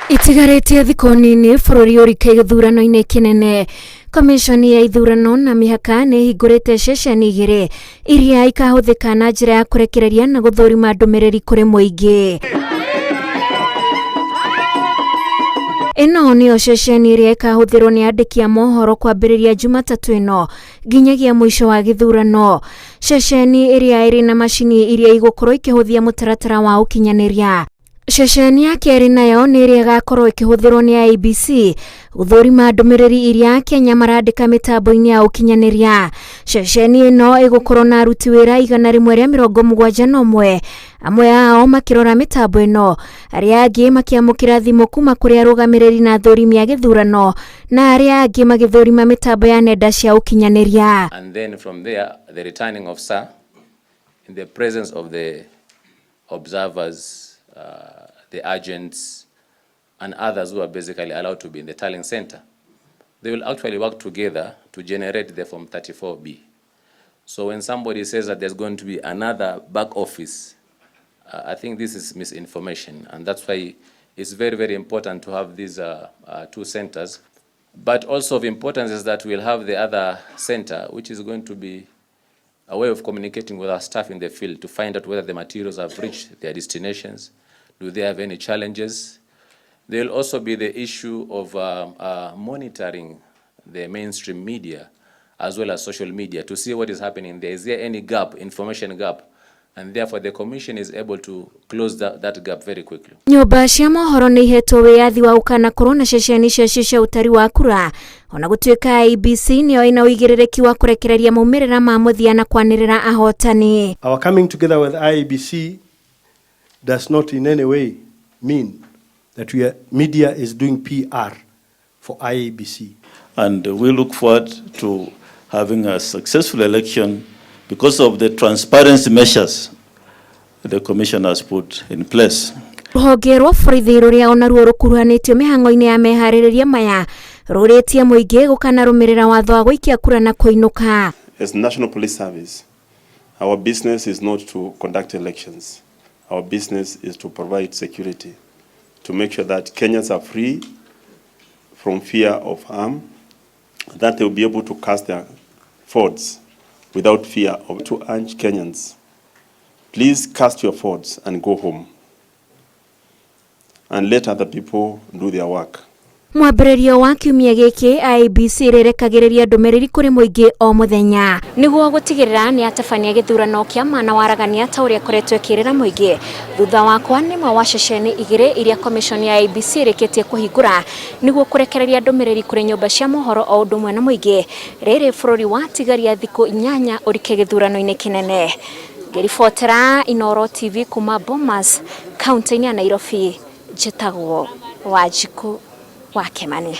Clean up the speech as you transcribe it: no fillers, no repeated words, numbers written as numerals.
Itigarĩtie thikũ nini bũrũri ũrike gĩthurano-inĩ kĩnene. Komishoni ya ithurano na mĩhaka nĩ ĩhingũrĩte ceceni igĩrĩ iria ikahũthĩka na njĩra ya kũrekereria na gũthũrima ndũmĩrĩri kũrĩ mũingĩ. Ĩno nĩyo ceceni ĩrĩa ĩkahũthĩrwo nĩ andĩki a mohoro kwambĩrĩria Jumatatũ ĩno nginyagia mũico wa gĩthurano. Ceceni ĩrĩa ĩrĩ na macini iria igũkorwo ikĩhũthia mũtaratara wa ũkinyanĩria. Ceceni ya kerĩ nayo nĩ ĩrĩa ĩgakorwo ĩkĩhũthĩrwo nĩ IEBC gũthũrima ndũmĩrĩri iria Akenya marandĩka mĩtambo-inĩ ya ũkinyanĩria. Ceceni ĩno ĩgũkorwo na aruti wĩra 171, amwe ao makĩrora mĩtambo ĩno, arĩa angĩ makĩamũkĩra thimũ kuma kũrĩ arũgamĩrĩri na athũrimi a gĩthurano, na arĩa angĩ magĩthũrima mĩtambo ya nenda cia ũkinyanĩria. And then from there, the returning officer, in the presence of the observers, the agents, and others who are basically allowed to be in the tallying center, they will actually work together to generate the Form 34B. So when somebody says that there's going to be another back office, I think this is misinformation, and that's why it's very, very important to have these two centers. But also of importance is that we'll have the other center, which is going to be a way of communicating with our staff in the field to find out whether the materials have reached their destinations, do they have any challenges. There will also be the issue of monitoring the mainstream media as well as social media to see what is happening there. Is there any gap, information gap? And therefore the commission is able to close that gap very quickly. Nyũmba cia mohoro nĩ ihetwo wĩyathi wa gũkanakorwo na ceceni ciacio cia ũtari wa kura, ona gũtuĩka IEBC nĩyo ĩna ũigĩrĩrĩki wa kũrekereria maumĩrĩra ma mũthia na kwanĩrĩra ahotani. Our coming together with IEBC does not in any way mean that media is doing PR for IEBC. And we look forward to having a successful election because of the transparency measures the Commission has put in place. Rũhonge rwa borithi rũrĩa onaruo rũkuruhanĩtio mĩhang'o-inĩ ya meharĩrĩria maya rũrĩtie mũingĩ gũkanarũmĩrĩra watho wa gũikia kura na kũinũka. As National Police Service, our business is not to conduct elections. Our business is to provide security, to make sure that Kenyans are free from fear of harm, that they will be able to cast their votes without fear of to urge Kenyans, please cast your votes and go home and let other people do their work. Mwambĩrĩrio wa kiumia gĩkĩ IEBC rĩrekagĩrĩria ndũmĩrĩri kũrĩ mũingĩ o mũthenya nĩguo gũtigĩrĩra nĩ atabania gĩthurano kĩa ma na waragania ta ũrĩa ĩkoretwo ĩkĩrĩra mũingĩ thutha wa kwa nĩmwe wa ceceni igĩrĩ iria commission ya IEBC ĩrĩkĩtie kũhingũra nĩguo kũrekereria ndũmĩrĩri kũrĩ nyũmba cia mohoro o ũndũ ũmwe na mũingĩ. Rĩrĩ bũrũri watigaria thikũ 8 ũrike gĩthurano-inĩ kĩnene. Ngĩribotera Inooro TV kuma Bomas, kaunti-inĩ ya Nairobi, njĩtagwo Wanjikũ wa Kimani.